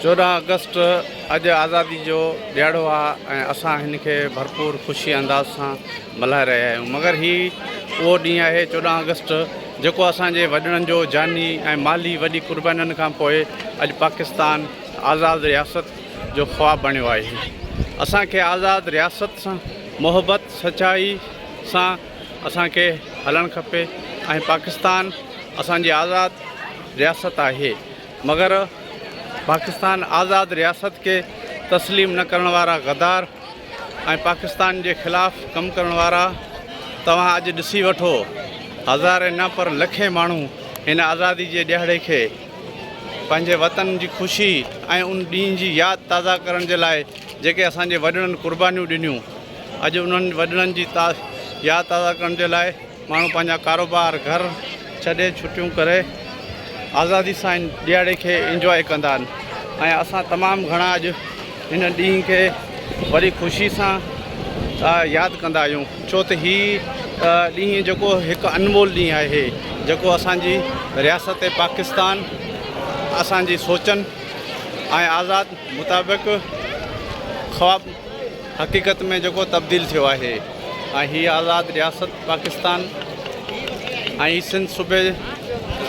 14 August اڄ آزادي جو ڏهاڙو آ ۽ اسان هن کي ڀرپور خوشي انداز سان ملهائي رهيا آهيون مگر هي اهو ڏينهن آهي 14 آگسٽ جيڪو اسان جي وڏڙن جو جاني ۽ مالي وڏي قربانين کان پوء اڄ پاڪستان آزاد رياست جو خواب بڻيو آهي اسان کي آزاد رياست سان محبت سچائي سان اسان کي هلڻ کپي ۽ پاڪستان اسان جي آزاد رياست آهي مگر پاڪستان آزاد رياست کي تسليم نه ڪرڻ وارا غدار ۽ پاڪستان جي خلاف ڪم ڪرڻ وارا توهان اڄ ڏسي وٺو هزارين نه پر لکين ماڻهو هن آزادي جي ڏهاڙي کي پنهنجي وطن جي خوشي ۽ ان ڏينهن جي ياد تازه ڪرڻ جي لاء جيڪي اسان جي وڏڙن قربانيون ڏنيون اڄ انهن وڏڙن جي ياد تازه ڪرڻ جي لاء ماڻهو پنهنجا ڪاروبار گهر ڇڏي ڇٽيون ڪري آزادي سان ان ڏيهاڙي کي انجواء ڪندا آهن ۽ اسان تمام گهڻا اڄ هن ڏينهن کي وڏي خوشي سان ياد ڪندا آهيون ڇو ته هي ڏينهن جيڪو هڪ انمول ڏينهن آهي جيڪو اسانجي رياست پاڪستان اسانجي سوچن ۽ آزاد مطابق خواب حقيقت ۾ جيڪو تبديل ٿيو آهي ۽ هي آزاد رياست پاڪستان ۽ سنڌ صوبي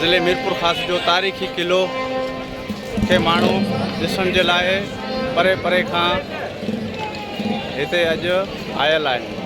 ضلعي ميرپورخاص جو تاريخي قلعو کي ماڻهو ڏسڻ جي لاء پري پري کان هتي اڄ آيل آهن.